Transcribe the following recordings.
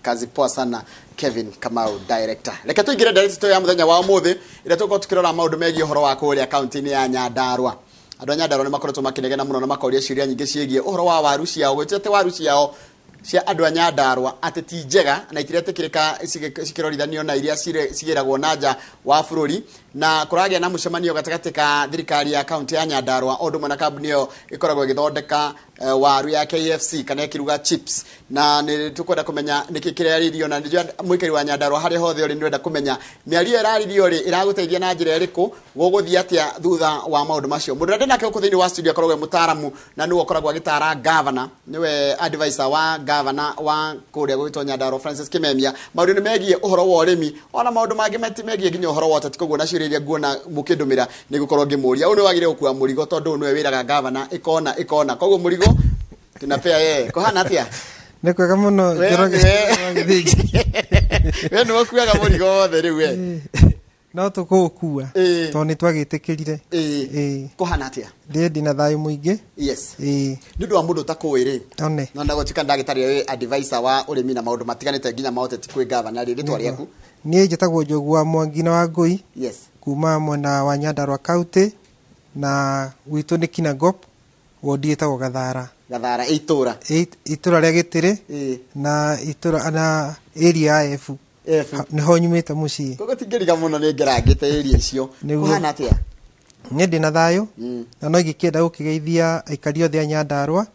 Kazi poa sana, Kevin Kamau, director. Reke tũingĩre ndereti ya mũthenya wa ũmũthĩ, ĩrĩa tũgũkorwo tũkĩrora maũndũ megiĩ ũhoro wa kũrĩa kaunti-inĩ ya Nyandarua. Andũ a Nyandarua nĩ makoretwo makĩnegena mũno na makoria ciũria nyingĩ ciĩgiĩ ũhoro wa waru ciao, gwĩtia atĩ waru ciao cia andũ a Nyandarua atĩ ti njega na itiretĩkĩrĩka cikĩrorithanio na iria cigĩragwo na nja wa bũrũri. Na kũragĩa na mũcemanio gatagatĩ ka thirikari ya kaunti ya Nyandarua o ũndũ ũmwe na kambuni ĩyo ĩkoragwo ĩgĩthondeka waru ya KFC kana ĩkĩruga chips, na nĩ tũkwenda kũmenya nĩkĩ kĩrarĩrio. Na nĩnjũĩ mũikari wa Nyandarua harĩa hothe ũrĩ nĩ ũrenda kũmenya mĩario ĩyo ĩrarĩrio rĩ, ĩragũteithia na njĩra ĩrĩkũ, gũgũthiĩ atĩa thutha wa maũndũ macio. Mũndũ ũrĩa ndĩ nake gũkũ thĩinĩ wa studio akoragwo e mũtaaramu na nĩwe ũkoragwo agĩtara gavana, nĩwe advisor wa gavana wa kũrĩa gwĩtwo Nyandarua, Francis Kimemia, maũndũ nĩ megiĩ ũhoro wa ũrĩmi ona maũndũ mangĩ megiĩ nginya ũhoro wa ũteti. Koguo na ciũria iria nguona mũkĩndũmĩra nĩ gũkorwo ngĩmũria, ũyũ nĩwe wagĩrĩire gũkua mũrigo tondũ ũyũ nĩwe wĩraga gavana ĩkona ĩkona, koguo mũrigo tunapea yeye. Kũhana atĩa? Nĩ kwega mũno. Njoroge wa Gĩthĩnji. We nĩwe ũkuaga mũrigo wothe rĩu we. No tũkũũkua tondũ nĩ twagĩtĩkĩrire. Ĩĩ. Kũhana atĩa? Ndĩ ndĩna thayũ mũingĩ. Yes. Nĩ ũndũ wa mũndũ ũtakũĩ rĩ, one no ndagũtuĩka ndagĩtarĩ wĩ advisor wa ũrĩmi na maũndũ matiganĩte nginya ma ũteti kwĩ gavana rĩ, rĩtwa rĩaku? Niĩ njĩtagwo Njogu wa Mwangi na wa Ngũi kuma mwena wa Nyandarua County, na gwitũ nĩ Kinangop, wodi ĩtagwo Gathara. Gathara ĩ itũra? Itũra rĩa Gĩtĩrĩ na itũra na area ya F. F. Nĩho nyumĩte mũciĩ. Koguo tingĩriga mũno nĩ ngerangĩte area icio. Nĩguo. Kũhana atĩa? Niĩ ndĩna thayũ na no ingĩkĩenda gũkĩgeithia aikari othe a Nyandarua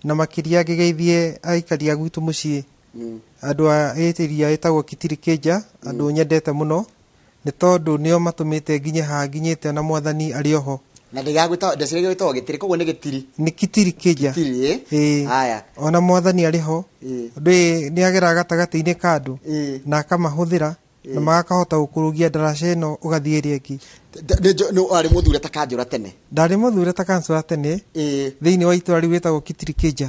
na makĩria ngĩgeithie aikari a gwitũ mũciĩ, andũ a area ĩtagwo Kitiri Kĩnja, andũ nyendete mũno nĩ tondũ nĩo matũmĩte nginye haha nginyĩte na Mwathani arĩ oho. Na ndĩgagwĩta, ndeciragia gwĩtagwo Gĩtĩrĩ, koguo nĩ Gĩtiri? Nĩ Kitiri Kĩnja. Gĩtiri, ĩ. Ĩĩ. Haya. Ona Mwathani arĩ ho, ũndũ nĩ ageraga gatagatĩ-inĩ ka andũ na akamahũthĩra na magakahota gũkũrũgia ndaraca ĩno ũgathiĩ ĩrĩa ĩngĩ. Nĩ warĩ mũthure ta kanjũra tene? Ndarĩ mũthure ta kansũra tene thĩinĩ wa itũra rĩu rĩtagwo Kitiri Kĩnja,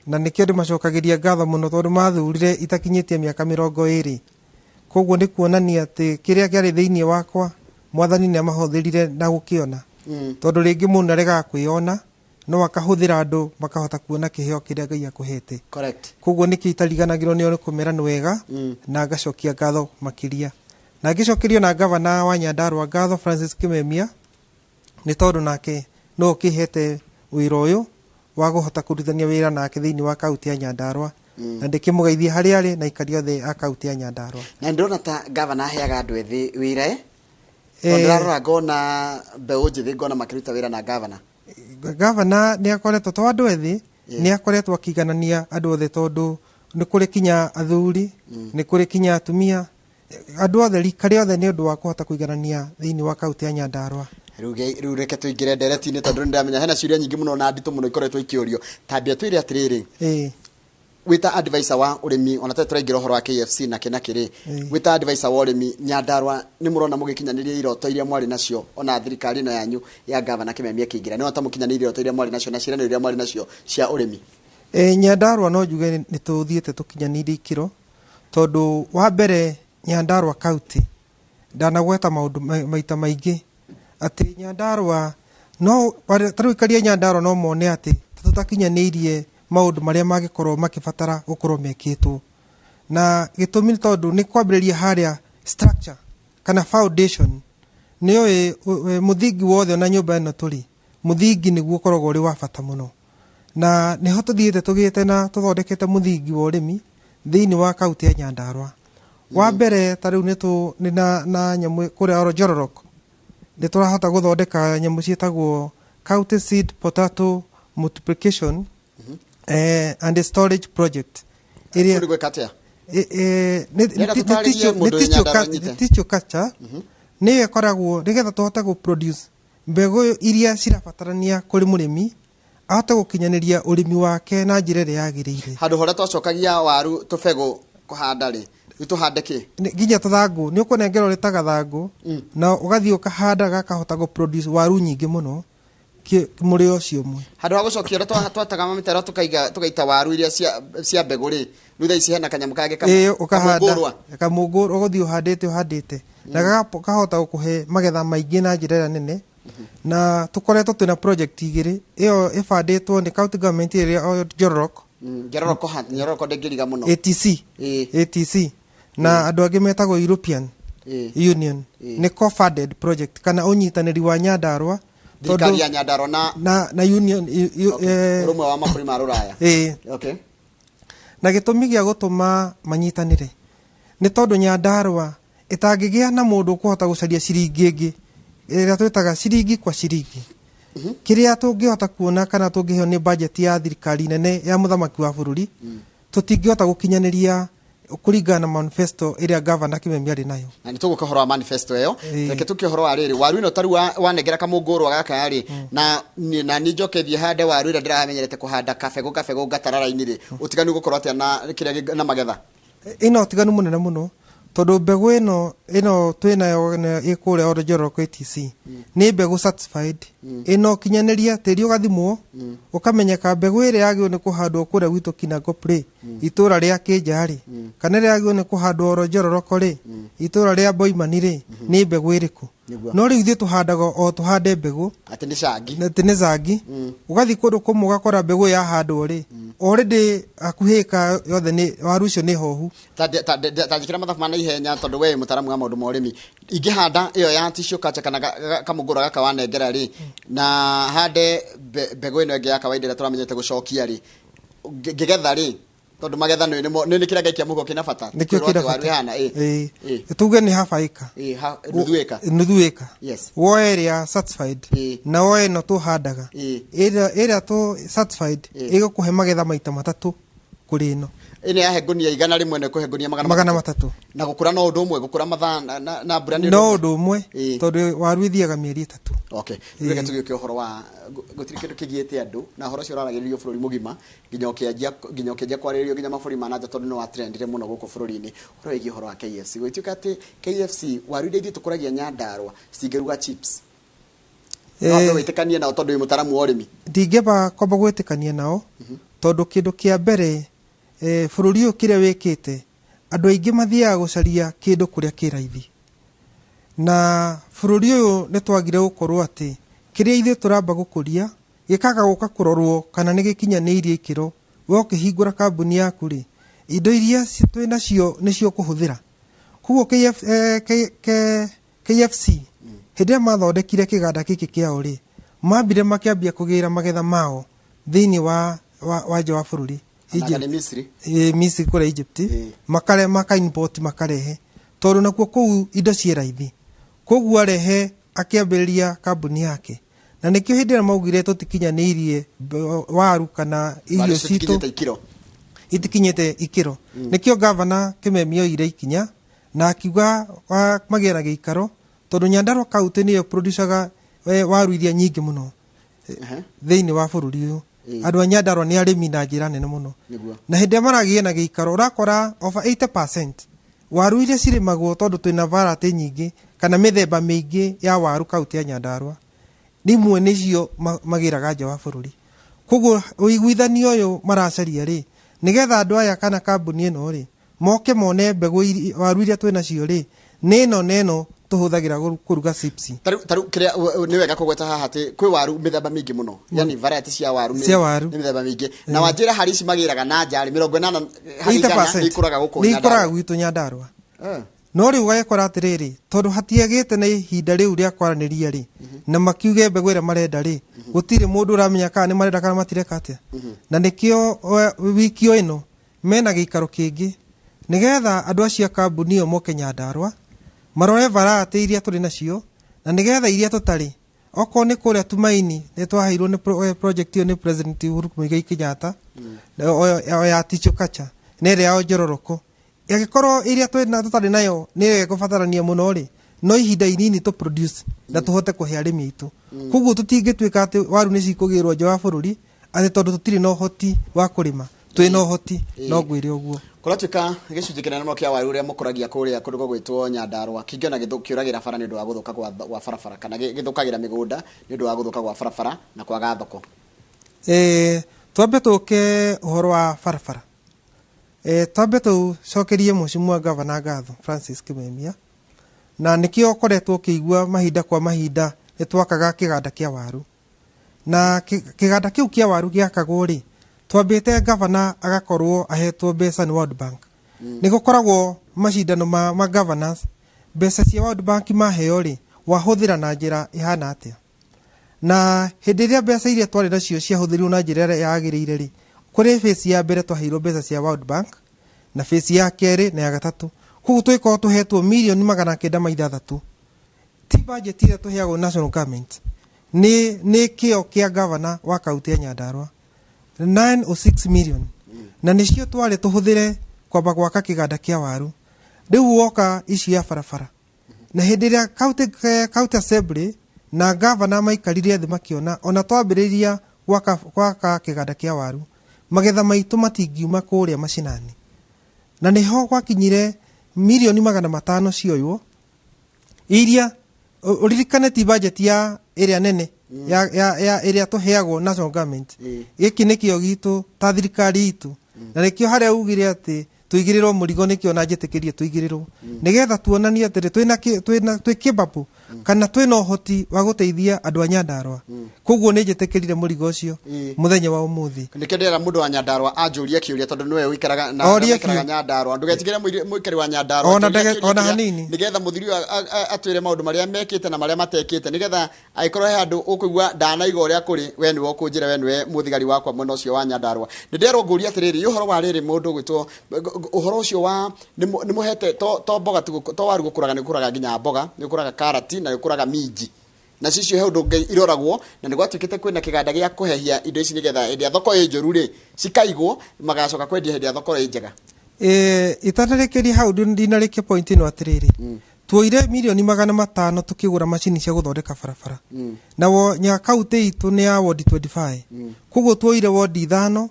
na nĩkĩo ndĩmacokagĩria ngatho mũno tondũ mathurire itakinyĩtie mĩaka 20. Koguo nĩ kuonania atĩ kĩrĩa kĩarĩ thĩinĩ wakwa Mwathani nĩ amahũthĩrire na gũkĩona, tondũ rĩngĩ mũndũ nĩaregaga kwĩyona no akahũthĩra andũ makahota kuona kĩheo kĩrĩa Ngai akũhete. Koguo nĩkĩo itariganagĩrwo nĩo nĩ kũmera nĩ wega na ngacokia ngatho makĩria na ngĩcokerio na gavana wa Nyandarua ngatho, Francis Kimemia, nĩ tondũ nake no ũkĩhete wĩra ũyũ wa kũhota kũrutithania wĩra nake thĩinĩ wa kaunti ya Nyandarua, na ndĩkĩmũgeithie harĩa arĩ na aikari othe a kaunti ya Nyandarua. Na ndĩrona ta gavana aheaga andũ ethĩ wĩra, ĩ. Tondũ ndĩrarora ngona mbeũ njĩthĩ, ngona makĩruta wĩra na gavana. Gavana nĩ akoretwo to andũ ethĩ, nĩ akoretwo akĩiganania andũ othe tondũ nĩ kũrĩ kinya athuri, nĩ kũrĩ kinya atumia, andũ othe, rika rĩothe, nĩ ũndũ wa kũhota kũiganania thĩinĩ wa kaunti ya Nyandarua. Rĩu reke tũingĩre ndereti-inĩ tondũ nĩ ndĩramenya hena ciũria nyingĩ mũno na nditũ mũno ikoretwo ikĩũrio. Tambia twĩre atĩrĩrĩ, wĩta advisor wa ũrĩmi, ona tondũ tũraingĩra ũhoro wa KFC na kĩ na kĩrĩ, wĩta advisor wa ũrĩmi Nyandarua, nĩ mũrona mũgĩkinyanĩria iroto iria mwarĩ nacio ona thirikari ĩno yanyu ya gavana Kimemia ĩkĩingĩra? Nĩ ta mũkinyanĩirie iroto iria mwarĩ nacio na ciĩranĩro iria mwarĩ nacio cia ũrĩmi? Nyandarua no njuge nĩ tũthiĩte tũkinyanĩirie ikĩro, tondũ wa mbere Nyandarua County ndanagweta maũndũ maita maingĩ atĩ Nyandarua no ta rĩu aikari a Nyandarua no mone atĩ tũtakinyanĩirie maũndũ marĩa mangĩkorwo makĩbatara gũkorwo mekĩtwo, na gĩtũmi nĩ tondũ nĩ kwambĩrĩria harĩa structure kana foundation. Nĩ ũĩ mũthingi wothe, ona nyũmba ĩno tũrĩ, mũthingi nĩguo ũkoragwo ũrĩ wa bata mũno, na nĩho tũthiĩte tũgĩte na tũthondekete mũthingi wa ũrĩmi thĩinĩ wa kaunti ya Nyandarua. Wa mbere ta rĩu nĩ na nyamũ kũrĩa Oro Njororok nĩ tũrahota gũthondeka nyamũ ciĩtagwo County Seed Potato Multiplication and Storage Project ĩrĩa Kũrĩ gwĩka atĩa? Ndĩrenda tũtarĩrie mũndũ nĩ wĩ tissue Nyandarua anyite. Tissue culture nĩyo ĩkoragwo nĩgetha tũhote gũ produce mbegũ iria cirabatarania kũrĩ mũrĩmi ahote gũkinyanĩria ũrĩmi wake na njĩra ĩrĩa yagĩrĩire. Handũ harĩa twacokagia waru tũbegũ kũhanda rĩ, rĩu tũhande kĩ? Nginya tũthangũ nĩ ũkũnengerwo rĩ ta gathangũ na ũgathiĩ ũkahanda, gakahota gũ produce waru nyingĩ mũno mũrĩo ũcio ũmwe. Handũ ha gũcokia ũrĩa twataga mĩtaro tũkaiga tũgaita waru iria cia mbegũ rĩ, rĩu thaa ici hena kanyamũ kangĩ Ĩĩ, ũkahanda. Kamũngũrwa. Kamũngũrwa ũgũthiĩ ũhandĩte ũhandĩte na gakahota gũkũhe magetha maingĩ na njĩra ĩrĩa nene. Na tũkoretwo twĩna project igĩrĩ, ĩyo ĩbandĩtwo nĩ county government ĩrĩa o Njororok. Njororoko ha njororoko ndĩngĩriga mũno. ATC. ATC na andũ angĩ metagwo European Union. Nĩ co-funded project kana ũnyitanĩri wa Nyandarua, thirikari ya Nyandarua na na union ũrũmwe wa mabũrũri ma Rũraya. Na gĩtũmi gĩa gũtũma manyitanĩre nĩ tondũ Nyandarua ĩtangĩgĩa na mũndũ ũkũhota gũcaria ciringi ĩngĩ ĩrĩa twĩtaga ciringi kwa ciringi. Kĩrĩa tũngĩhota kuona kana tũngĩheo nĩ budget ya thirikari nene ya mũthamaki wa bũrũri, tũtingĩhota gũkinyanĩria kũringana na manifesto ĩrĩa gavana Kimemia arĩ nayo. Na nĩ tũgũka ũhoro wa manifesto ĩyo. Reke tũke ũhoro wa rĩrĩ waru ĩno tarĩu wanengera kamũngũrwa gaka rĩ, na nĩ njoke thiĩ hande waru ĩrĩa ndĩramenyerete kũhanda kabegũ kabegũ gatarara-inĩ rĩ, ũtiganu ũgũkorwo atĩa na kĩrĩa na magetha? Ĩna ũtiganu mũnene mũno tondũ mbegũ ĩno twĩnayo ĩ kũrĩa Oljororoko ATC nĩ mbegũ certified, ĩna ũkinyanĩria tĩri ũgathimwo ũkamenyeka mbegũ ĩrĩa yagĩrĩirwo nĩ kũhandwo kũrĩa gwitũ Kinangop rĩ, itũra rĩa Kĩnja rĩ, kana ĩrĩa yagĩrĩirwo nĩ kũhandwo Oljororoko rĩ, itũra rĩa Boimani rĩ, nĩ mbegũ ĩrĩkũ. No rĩu ithuĩ tũhandaga o tũhande mbegũ atĩ nĩ cangi, atĩ nĩ cangi. Ũgathiĩ kũndũ kũmwe ũgakora mbegũ yahandwo rĩ, already hakuhĩ ĩka yothe nĩ waru icio nĩ hohu. Ta njĩkĩra mathabu ma naihenya tondũ we mũtaaramu wa maũndũ ma ũrĩmi, ingĩhanda ĩyo ya tissue culture kana kamũngũrwa gaka wanengera rĩ, na hande mbegũ ĩno ĩngĩ ya kawaida ĩrĩa tũramenyete gũcokia rĩ, ngĩgetha rĩ, tondũ magetha nĩ kĩrĩa ngaikia mũhuko kĩna bata, nĩkĩo kĩna bata. Tuge nĩ half acre, nuthu ĩka, nuthu ĩka. Woe ĩrĩa certified na woe ĩno tũhandaga, ĩrĩa tũ certified ĩgũkũhe magetha maita matatũ kũrĩ ĩno. Ĩno yahe ngũnia 100 na ĩkũhe ngũnia 300. Na gũkũra no ũndũ ũmwe, gũkũra mathaa na mbura nĩ no ũndũ ũmwe, tondũ waru ithiaga mĩeri 3. Okay, reke tũgĩũke ũhoro wa gũtirĩ kĩndũ kĩgiĩte andũ na ũhoro ũcio ũraragĩrĩrio bũrũri mũgima nginya ũkĩanjia kwarĩrĩrio nginya mabũrũri ma nanja tondũ nĩ wa trendire mũno gũkũ bũrũri-inĩ, ũhoro wĩgiĩ ũhoro wa KFC. Gũgĩtuĩka atĩ KFC waru iria ithuĩ tũkũragia Nyandarua citingĩruga chips. No wĩtĩkanie nao tondũ wĩ mũtaaramu wa ũrĩmi? Ndingĩamba kwamba gwĩtĩkania nao tondũ kĩndũ kĩa mbere bũrũri ũyũ kĩrĩa wĩkĩte andũ aingĩ mathiaga gũcaria kĩndũ kũrĩa kĩ raithi, na bũrũri ũyũ nĩ twagire gũkorwo atĩ kĩrĩa ithuĩ tũramba gũkũria gĩkaga gũka kũrorwo kana nĩ gĩkinyanĩirie ikĩro. We ũkĩhingũra kambuni yaku rĩ, indo iria twĩ nacio nĩcio ũkũhũthĩra. Koguo KFC hĩndĩ ĩrĩa mathondekire kĩganda gĩkĩ kĩao rĩ, mambire makĩambia kũgĩra magetha mao thĩinĩ wa nja wa bũrũri. Misri. Misri kũrĩa Egypt, makare maka import makarehe tondũ nakuo kũu indo ciĩ raithi. Koguo arehe akĩambĩrĩria kambuni yake, na nĩkĩo hĩndĩ ĩrĩa maugire tũtikinyanĩirie waru kana irio citũ itikinyĩte ikĩro, nĩkĩo gavana Kimemia oire ikinya na akiuga magĩe na gĩikaro tondũ Nyandarua kaunti nĩyo producaga waru iria nyingĩ mũno thĩinĩ wa bũrũri ũyũ. Andũ a Nyandarua nĩ arĩmi na njĩra nene mũno, na hĩndĩ ĩrĩa maragĩa na gĩikaro ũrakora over 80% waru iria cirĩmagwo tondũ twĩna variety nyingĩ kana mĩthemba mĩingĩ ya waru kaunti ya Nyandarua, nimwe nĩcio magĩraga nja wa bũrũri. Koguo ũiguithanio ũyũ maracaria rĩ, nĩgetha andũ aya kana kambuni ĩno rĩ moke mone mbegũ waru iria twĩ nacio rĩ, nĩ ĩno na ĩno tũhũthagĩra kũruga chips. Tarĩu kĩrĩa nĩ wega kũgweta haha atĩ kwĩ waru mĩthemba mĩingĩ mũno, yani variety cia waru nĩ mĩthemba mĩingĩ, na wanjĩra harĩ ici magĩraga na nja rĩ, 80 harĩ igana nĩ ikũraga gũkũ Nyandarua, nĩ ikũraga gwitũ Nyandarua. No rĩu ũgagĩkora atĩrĩrĩ, tondũ hatiagĩte na ihinda rĩu rĩa kwaranĩria rĩ, na makiuge mbegũ ĩrĩa marenda rĩ, gũtirĩ mũndũ ũramenya kana nĩ marenda kana matireka atĩa. Na nĩkĩo wiki ĩno mena gĩikaro kĩngĩ nĩgetha andũ acio a kambuni ĩyo moke Nyandarua marore variety iria tũrĩ nacio, na nĩgetha iria tũtarĩ, okorwo nĩ kũrĩa Tumaini nĩ twaheirwo nĩ project ĩyo nĩ President Uhuru Muigai Kenyatta ya tissue culture na ĩrĩa ya Njororoko, angĩkorwo iria tũtarĩ nayo nĩ ĩrĩa ĩkũbatarania mũno rĩ, no ihinda inini tũ produce na tũhote kũhe arĩmi aitũ. Koguo tũtingĩtuĩka atĩ waru nĩ cikũgĩrwo nja wa bũrũri atĩ tondũ tũtirĩ na ũhoti wa kũrĩma, twĩ na ũhoti, no ngwĩre ũguo. Kũratuĩka gĩcunjĩ kĩnene mũno kĩa waru ũrĩa mũkũragia kũrĩa kũndũ gũgwĩtwo Nyandarua kĩngĩona kĩũragĩra bara nĩ ũndũ wa gũthũka gwa barabara, kana gĩthũkagĩra mĩgũnda nĩ ũndũ wa gũthũka gwa barabara na kwaga thoko. Twambe tũke ũhoro wa barabara. Twambe tũcokerie Mheshimiwa Gavana ngatho Francis Kimemia, na nĩkĩo ũkoretwo ũkĩigua mahinda kwa mahinda nĩ twakaga kĩganda kĩa waru, na kĩganda kĩu kĩa waru gĩakagwo rĩ, Twambĩte gavana agakorwo ahetwo mbeca nĩ World Bank. Nĩ gũkoragwo macindano ma governors. Mbeca cia World Bank maheo rĩ, wahũthĩra na njĩra ĩhana atĩa? Na hĩndĩ ĩrĩa mbeca iria twarĩ nacio ciahũthĩrirwo na njĩra ĩrĩa yagĩrĩire rĩ, kũrĩ phase ya mbere twaheirwo mbeca cia World Bank, na phase ya kerĩ na ya gatatũ. Koguo tũgĩkorwo tũhetwo 906,000,000. Ti budget ĩrĩa tũheagwo national government, nĩ kĩo kĩa governor wa kaunti ya Nyandarua, 906 million, na nĩcio twarĩ tũhũthĩre kwamba gwaka kĩganda kĩa waru. Rĩu woka icio ya barabara, na hĩndĩ ĩrĩa county assembly na governor maikarire thĩ makĩona ona twambĩrĩria gwaka kĩganda kĩa waru, magetha maitũ matingiuma kũrĩa macinani. Na nĩho gwakinyire 500,000,000 cioywo, iria ũririkane ti budget ya ĩrĩa nene ya ĩrĩa tũheagwo national government. Gĩkĩ nĩkĩo gitũ ta thirikari itũ, na nĩkĩo harĩa ugire atĩ tũigĩrĩrwo mũrigo, nĩkĩo na njĩtĩkĩrie tũigĩrĩrwo, nĩgetha tuonanie atĩrĩ twĩ kĩbabu kana twĩna ũhoti wa gũteithia andũ a Nyandarua. Koguo nĩ njĩtĩkĩrire mũrigo ũcio mũthenya wa ũmũthĩ. Nĩkĩo ndĩrera mũndũ wa Nyandarua anjũrie kĩũria, tondũ nĩwe ũikaraga na Orie ũikaraga biũ. Nyandarua. Ndũgetigĩre mũikari wa Nyandarua, Ona anjũrie ndege- kĩũria ona kĩrĩa, hanini. nĩgetha mũthuri ũyũ atwĩre maũndũ marĩa mekĩte na marĩa matekĩte, nĩgetha angĩkorwo he handũ ũkũigua ndanaiga ũrĩa kũrĩ, we nĩwe ũkũnjĩra, we nĩwe mũthigari wakwa mwena ũcio wa Nyandarua. Nĩ nderwo ngũrie atĩrĩrĩ, ũhoro wa rĩrĩ mũndũ ũgwĩtwo, ũhoro ũcio wa, nĩ mũhete, to mboga tu to waru gũkũraga, nĩ gũkũraga nginya mboga, nĩ gũkũraga karati na nĩ gũkũraga minji. Na cicio he ũndũ ũngĩ iroragwo, na nĩ gwatuĩkĩte kwĩna kĩganda gĩa kũhehia indo ici nĩgetha hĩndĩ ya thoko ĩ njũru rĩ, cikaigwo, magacoka kwendia hĩndĩ ya thoko ĩ njega. Itanarĩkĩria hau, ndinarĩkia point ĩno atĩrĩrĩ, tuoire 500,000,000 tukĩgũra macini cia gũthondeka barabara. Na wo nya kaunti itũ nĩ ya ward 25. Koguo tuoire ward 5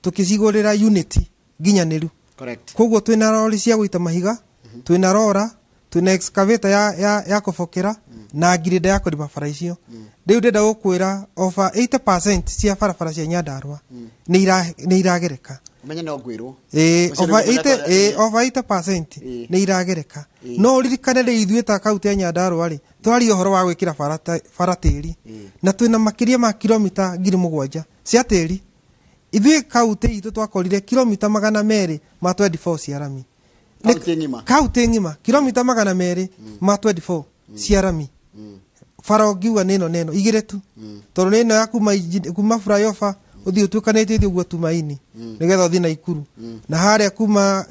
tukĩcigũrĩra unit nginyanĩru. Koguo twĩna rori cia gũita mahiga, twĩna rora, twĩna excavator ya kũbokera, na ngirĩnda ya kũrĩma bara icio. Rĩu ndĩrenda gũkwĩra over 80% cia barabara cia Nyandarua nĩ iragereka. Ũmenye no ngwĩrwo. Ũcio Over nĩguo mũthenya ũrĩa- over 80% nĩ iragereka. No ũririkane rĩu ithuĩ ta kaunti ya Nyandarua rĩ, twaria ũhoro wa gwĩkĩra bara tĩri. Na twĩna makĩria ma kilomita ngiri mũgwanja cia tĩri. Ithuĩ kaunti itũ twakorire kilomita magana merĩ ma 24 cia rami. Kaunti ng'ima. Kaunti ng'ima kilomita magana merĩ ma 24 cia rami. Bara ũngiuga nĩ ĩno na ĩno igĩrĩ tu. Tondũ nĩ ĩno ya kuma flyover ũthiĩ ũtuĩkanĩtie ũthiĩ ũguo Tumaini, nĩgetha ũthiĩ Naikuru. Na harĩa kuma,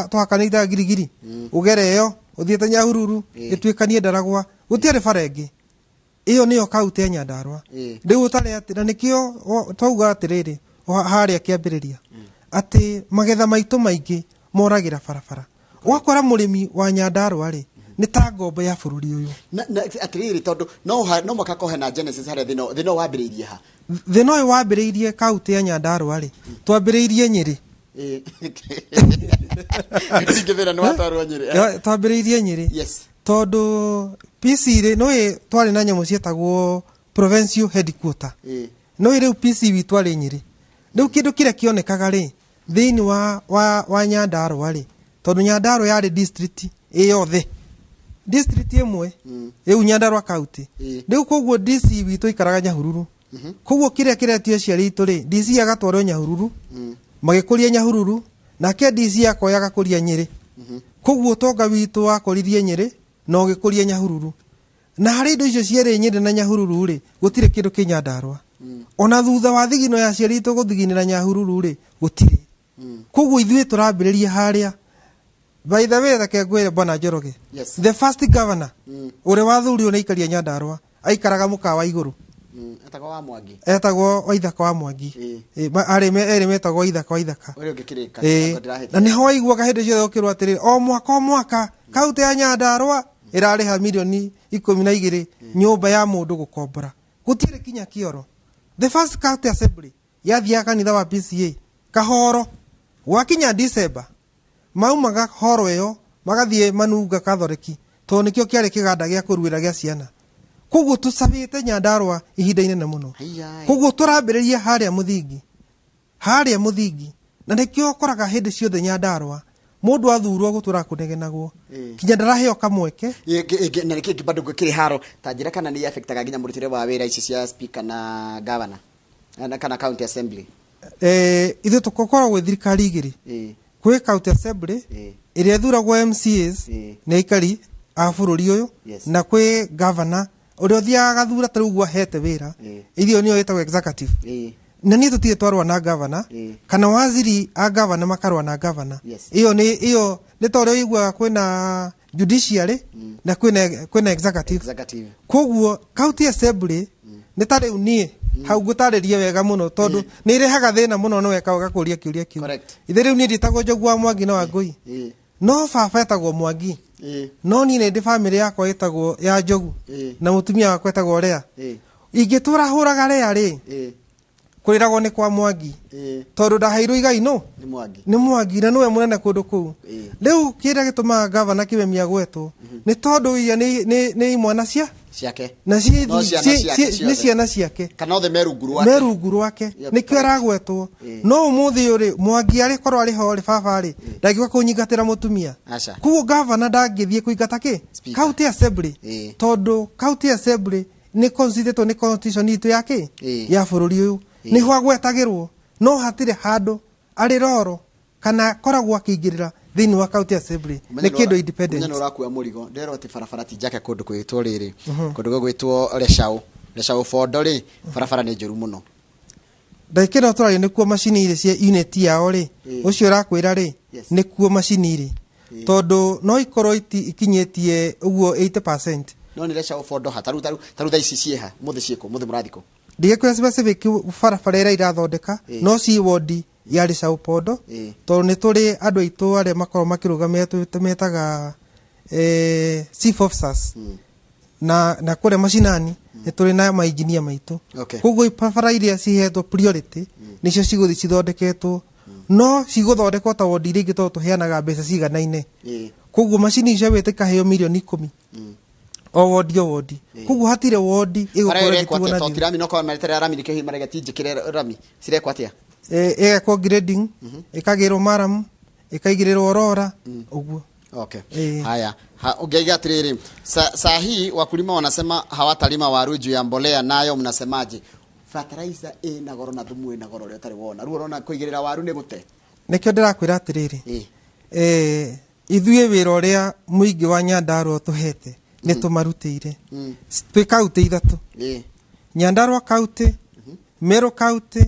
tũhakanĩte Girigiri, ũgere ĩyo ũthiĩte Nyahururu, ĩtuĩkanie Ndaragwa, gũtiarĩ bara ĩngĩ. Ĩyo nĩyo kaunti ya Nyandarua. Rĩu ũtarĩ atĩ, na nĩkĩo twauga atĩrĩrĩ, harĩa kĩambĩrĩria, atĩ magetha maitũ maingĩ moragĩra barabara. Ũgakora mũrĩmi wa Nyandarua rĩ, nĩ ta ngombo ya bũrũri ũyũ. Na atĩrĩrĩ, tondũ no mũhaka kohe na Genesis harĩa thĩna ũyũ wambĩrĩirie ha? Thĩna ũyũ wambĩrĩirie kaunti ya Nyandarua rĩ, twambĩrĩirie Nyĩrĩ. Ningĩ thĩna nĩ watwarwo Nyĩrĩ. Twambĩrĩirie Nyĩrĩ. Tondũ PC rĩ, nĩũĩ twarĩ na nyamũ cietagwo provincial headquarter. Nĩũĩ rĩu PC witũ arĩ Nyĩrĩ. Rĩu kĩndũ kĩrĩa kĩonekaga rĩ, thĩinĩ wa Nyandarua rĩ, tondũ Nyandarua yarĩ district ĩ yothe. District ĩmwe, rĩu Nyandarua county. Rĩu koguo DC witũ aikaraga Nyahururu. Koguo kĩrĩa kĩretio aciari aitũ rĩ, DC agatwarwo Nyahururu, magĩkũria Nyahururu, nake DC akoya agakũria Nyĩrĩ. Koguo ũtonga witũ wakũririe Nyĩrĩ na ũgĩkũria Nyahururu. Na harĩ indo icio cierĩ Nyĩrĩ na Nyahururu rĩ, gũtirĩ kĩndũ kĩ Nyandarua. Ona thutha wa thigino ya aciari aitũ gũthiginĩra Nyahururu rĩ, gũtirĩ. Koguo ithuĩ tũrambĩrĩria harĩa. By the way, reke ngwĩre Bwana Njoroge. The first governor ũrĩa wathurirwo nĩ aikaria Nyandarua, aikaraga mũkawa igũrũ. Etagwo wa Mwangi. Etagwo Waithaka wa Mwangi. Arĩ erĩ metagwo Waithaka, Waithaka. Ũrĩa ũngĩ kĩrĩka, kĩrĩka ndĩrahĩtia. Na nĩho waiguaga hĩndĩ ciothe ũkĩrwo atĩrĩrĩ, o mwaka o mwaka kaunti ya Nyandarua ĩrarĩha 12,000,000 nyũmba ya mũndũ gũkombora. Gũtirĩ kinya kĩoro. The first county assembly yathiaga kanitha wa PCA Kahoro. Gwakinya December maumaga horo ĩyo magathiĩ Manunga Catholic, tondũ nĩkĩo kĩarĩ kĩganda gĩa kũruĩra gĩa ciana. Koguo tũcabĩte Nyandarua ihinda inene mũno. Haiya. Koguo tũrambĩrĩria harĩa mũthingi. Harĩa mũthingi. Na nĩkĩo ũkoraga hĩndĩ ciothe Nyandarua mũndũ athurwo gũtũra kũnegenagwo. Kinya ndaraheo kamweke. Na nĩkĩo bado gwĩkĩrĩ haro ta njĩra kana nĩ affectaga nginya mũrutĩre wa wĩra ici cia speaker na governor na kana county assembly. Ithuĩ tũkoragwo gwĩ thirikari igĩrĩ. Kwĩ county assembly ĩrĩa ĩthuragwo MCAs nĩ aikari a bũrũri ũyũ, na kwĩ governor ũrĩa ũthiaga agathura ta rĩu ũguo ahete wĩra. Ithio nĩyo ĩtagwo executive. Na niĩ tũtirĩ twarũa na governor kana waziri a governor makarũa na governor. Ĩyo nĩ ĩyo nĩ ta ũrĩa ũiguaga kwĩna judiciary na kwĩna executive. Executive. Koguo county assembly nĩ ta rĩu niĩ hau ngũtarĩrie wega mũno tondũ nĩ irehaga thĩna mũno, no weka ũgakũria kĩũria kĩu. Ithe rĩu niĩ ndĩtagwo Njogu wa Mwangi na Wangũi, no baba etagwo Mwangi, no niĩ nĩ ndĩ bamĩrĩ yakwa ĩtagwo ya Njogu na mũtumia wakwa etagwo Lea. Ingĩtũra hũraga Lea rĩ, kũrĩragwo nĩ kwa Mwangi tondũ ndaheirwo igai no nĩ Mwangi. Nĩ Mwangi na nĩwe mũnene kũndũ kũu. Rĩu kĩrĩa gĩtũmaga gavana Kĩmemia gwetwo nĩ tondũ iria nĩ imwana cia ciake na ciĩ No ciana ciake nĩ ciothe. Ciana ciake kana othe me rungu rwake. Me rungu rwake. Nĩkĩo aragwetwo. No ũmũthĩ ũyũ rĩ, Mwangi arĩ korwo arĩ ho rĩ, baba rĩ ndangĩũka kũnyingatĩra mũtumia. Aca. Koguo gavana ndangĩthiĩ kũingata kĩ Speaker. County assembly, tondũ county assembly nĩ constituted nĩ constitution itũ ya kĩ ya bũrũri ũyũ, nĩho agwetagĩrwo, no hatirĩ handũ arĩ roro kana koragwo akĩingĩrĩra thĩinĩ wa county assembly. Nĩ kĩndũ independent. Nĩ ũrakua mũrigo. Ndĩrerwo atĩ barabara ti njake kũndũ kwĩtwo rĩrĩ, kũndũ gwĩtwo Leshau Bondo rĩ, barabara nĩ njũru mũno. Ndagĩka ĩno tũraria nĩkuo macini irĩ cia unit yao rĩ, ũcio ũrakwĩra rĩ, nĩkuo macini irĩ, tondũ no ikorwo ikinyĩtie ũguo 80%. No nĩ Leshau Bondo ha taru thaa ici ciĩha mũthĩ ciĩkũ mũthĩ mũrathikũ? Ndigĩkwĩra specific barabara ĩrĩa irathondeka, no ci wodi ya Leshau Pondo, tondũ nĩ tũrĩ andũ aitũ arĩa makoragwo makĩrũgamĩrĩra tũmetaga chief officers, na kũrĩa macinani nĩ tũrĩ na mainjinia maitũ. Koguo barabara iria cihetwo priority nĩcio cigũthiĩ cithondeketwo, no cigũthondekwo ta wodi iria ingĩ tondũ tũheanaga mbeca ciganaine. Koguo macini icio wĩte ikaheo mirioni 10 o wodi o wodi, koguo hatirĩ wodi Bara ĩgũkorwo ĩrekwo ĩgĩtigwo atĩa na to thutha. ti rami no korwo maretere rami nĩkĩo hihi maraiga ti njĩkĩre rami cirekwo atĩa? Ĩgekwo grading, ĩkagĩrwo maram, ĩkaigĩrĩrwo rora ũguo. Haya, ungeiga atiriri, saa hii wakulima wanasema hawatalima waru juu ya mbolea, nayo mnasemaje? Fertilizer ĩna goro na thumu ĩna goro ũrĩa ũtarĩ wona. Rĩu ũrona kũigĩrĩra waru nĩ gũte. Nĩkĩo ndĩrakwĩra atĩrĩrĩ, ithuĩ wĩra ũrĩa mũingĩ wa Nyandarua ũtũhete nĩ tũmarutĩire. Twĩ kaunti ithatũ, Nyandarua County, Meru County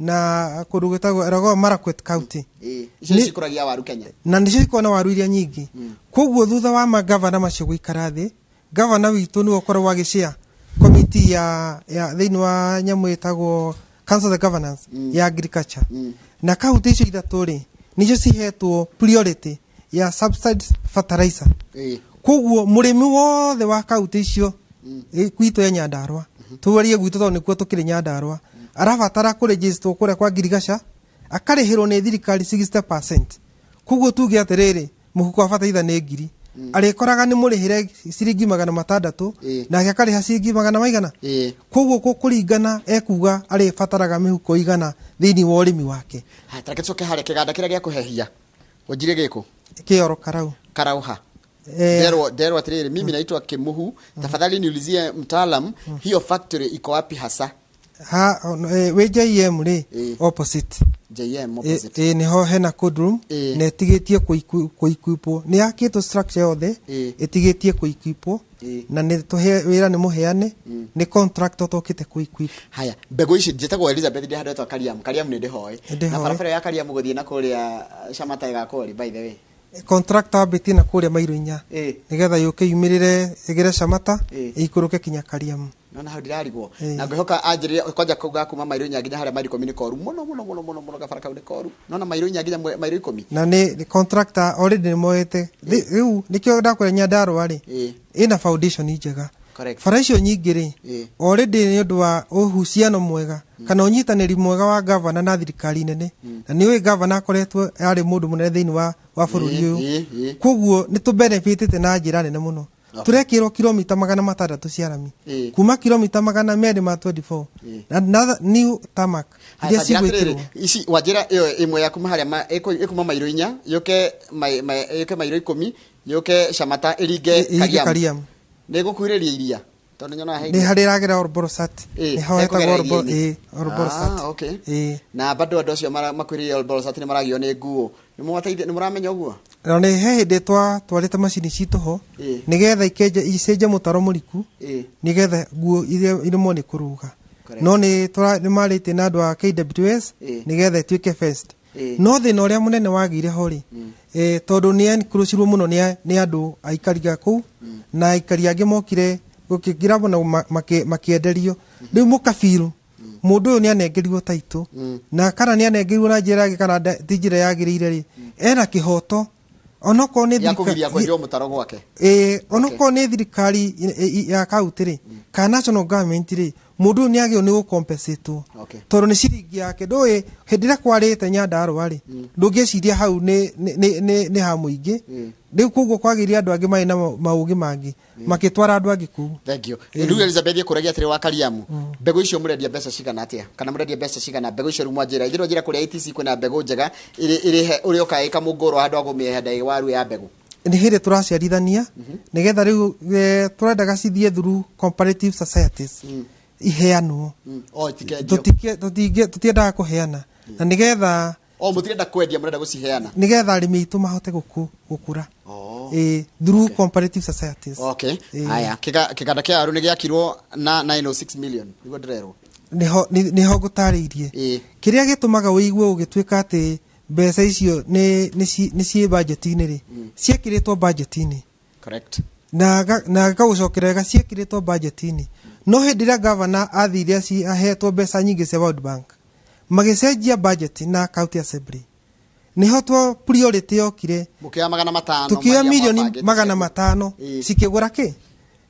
na kũndũ gwĩtagwo Elgeyo Marakwet County. Icio cikũragia waru Kenya. Na nĩcio ikoragwo na waru iria nyingĩ. Koguo thutha wa magavana macio gũikara thĩ, gavana witũ nĩwe ũkoragwo agĩcĩa komiti ya thĩinĩ wa nyamũ ĩtagwo Council of the Governance ya agriculture, na kaunti icio ithatũ rĩ nĩcio cihetwo priority ya subsidized fertilizer. Koguo mũrĩmi wothe wa kaunti icio gwitũ ya Nyandarua, twarie gwitũ tondũ nĩkuo tũkĩrĩ Nyandarua, arabatara kũregisterwo kũrĩa kwa ngirigaca akarĩhĩrwo nĩ thirikari 60%. Koguo tuge atĩrĩrĩ, mũhuko wa bataraitha nĩ ngiri, arĩkoraga nĩ mũrĩhĩre ciringi 600, nake akarĩha ciringi magana maigana. Koguo kũringana ekuga arĩbataraga mĩhuko igana thĩinĩ wa ũrĩmi wake. Haya, tareke tũcoke harĩa kĩganda kĩrĩa gĩa kũhehia wanjire gĩkũ? Kĩoro Karau. Karauha. Nderwo atiriri, mimi naitwa Kimuhu, tafadhali niulizie mtaalam, hiyo factory iko wapi hasa? Ha wĩ JM rĩ, opposite. JM opposite. Nĩho hena cold room na ĩtigĩtie kũikwipwo, nĩ yakĩtwo structure yothe, ĩtigĩtie kũikwipwo, na nĩ tũhe wĩra nĩ mũheane nĩ contractor tũkĩte kũikwip. Haya, mbegũ ici, njĩtagwo Elizabeth, ndĩ handũ hetagwo Kariamu. Kariamu nĩ ndĩhoĩ. Nĩndĩhoĩ. Na barabara ya Kariamu gũthiĩ na kũrĩa Shamata ĩgakwo rĩ, by the way? Contractor ambĩtie na kũrĩa mairo 4 nĩgetha yũke yumĩrĩre ĩgere Shamata, ĩikũrũke kinya Kariamu. Nona hau ndirarigwo na ngwĩhoka anjĩrĩre kwanja kuga kuma mairo 4 nginya harĩa mairo 10 nĩ koru mũno mũno mũno mũno mũno, gabara kau nĩ koru, nona mairo 4 nginya mairo 10. Na nĩ contractor already nĩ moete rĩu nĩkĩo ndakwĩra Nyandarua rĩ ĩna foundation njega. Bara icio nyingĩ rĩ, already nĩ ũndũ wa ũhuciano mwega kana ũnyitanĩri mwega wa gavana na thirikari nene, na nĩ ũĩ gavana akoretwo arĩ mũndũ mũnene thĩinĩ wa bũrũri ũyũ. Koguo nĩ tũbenefitĩte na njĩra nene mũno. Tũrekĩrwo kilomita 600 cia rami kuma kilomita 224 na new tarmac Haya, iria ta njĩra atĩrĩrĩ, cigwĩkĩrwo. Ici wanjĩra ĩyo ĩmwe ya kuma harĩa ĩkuma mairo 4 yũke yũke mairo 10 yũke Shamata ĩringe Ĩringe Kariamu. Kariamu. Nĩ ĩgũkuhĩrĩria iria. Tondũ nyonaga he Nĩ harĩ ĩragera Olbolosat. Ĩĩ, Nĩho hetagwo hekũgera iria-inĩ. Ĩĩ, Olbolosat. Ah, okay. Ĩĩ. Na bado andũ acio makuhĩrĩirie Olbolosat nĩ maragio nĩ nguo. Nĩ mũmateithia, nĩ mũramenya ũguo? Na nĩ he hĩndĩ twatwarĩte macini citũ ho Ĩĩ. nĩgetha ikenja icenje mũtaro mũriku Ĩĩ. nĩgetha nguo iria iremwo nĩ kũrũga. Correct. No nĩ marĩtie na andũ a KWS Ĩĩ. nĩgetha ĩtuĩke fenced. Ĩĩ. No thĩna ũrĩa mũnene wagĩire ho rĩ, tondũ nĩ encroachirwo mũno nĩ andũ aikari a kũu na aikari angĩ mokire gũkĩingĩra mũno makĩenderio. Rĩu mũkabiru mũndũ ũyũ nĩ anengerirwo taitũ na kana nĩ anengerirwo na njĩra yake kana ti njĩra yagĩrĩire rĩ, ena kĩhoto onokorwo nĩ Ya kũgiria kwenjwo mũtaro gwake. Ĩĩ, onokorwo nĩ thirikari ya kaunti rĩ kana national government rĩ, mũndũ ũyũ nĩ agĩrĩirwo nĩ gũcompensatwo Okay. tondũ nĩ ciringi yake. Ndũĩ hĩndĩ ĩrĩa kwarĩte Nyandarũa rĩ, ndũngĩciria hau nĩ ha mũingĩ. Rĩu koguo kwagĩrĩire andũ angĩ marĩ na maũgĩ mangĩ makĩtwara andũ angĩ kũu. Thank you. Rĩu Elizabeth ekũragia atĩrĩ wa Kariamu, mbegũ icio mũrendia mbeca cigana atĩa? Kana mũrendia mbeca cigana? Mbegũ icio rĩu mwanjĩra. Ithuĩ njĩra kũrĩa ATC kwĩna mbegũ njega ĩrĩ ũrĩa ũka ĩka mũngũrũ handũ ha kũmĩhanda ĩ waru ya mbegũ. Nĩ hĩndĩ tũraciarithania nĩgetha rĩu tũrendaga cithiĩ through comparative societies iheanwo. O itikendio. Tũtiendaga kũheana na nĩgetha O mũtirenda kwendia, mũrenda gũciheana. Nĩgetha arĩmi aitũ mahote gũkũra. Oh. Ĩĩ, through comparative societies. Okay. Ĩĩ. Haya, kĩganda kĩa waru nĩ gĩakirwo na 906 million. Nĩguo ndĩrerwo. Nĩho ngũtarĩirie. Ĩĩ. Kĩrĩa gĩtũmaga ũigue ũgĩtuĩka atĩ mbeca icio nĩ ciĩ budget-inĩ rĩ, ciĩkĩrĩtwo budget-inĩ. Correct. Na gagũcokera wega ciĩkĩrĩtwo budget-inĩ. No hĩndĩ ĩrĩa governor athire ahetwo mbeca nyingĩ cia World Bank, magĩcenjia budget na county assembly, nĩho two priority yokire. Mũkĩoya 500. Tukioya marĩa milioni mwabangĩte magana cia- matano Ĩĩ. cikĩgũra kĩ?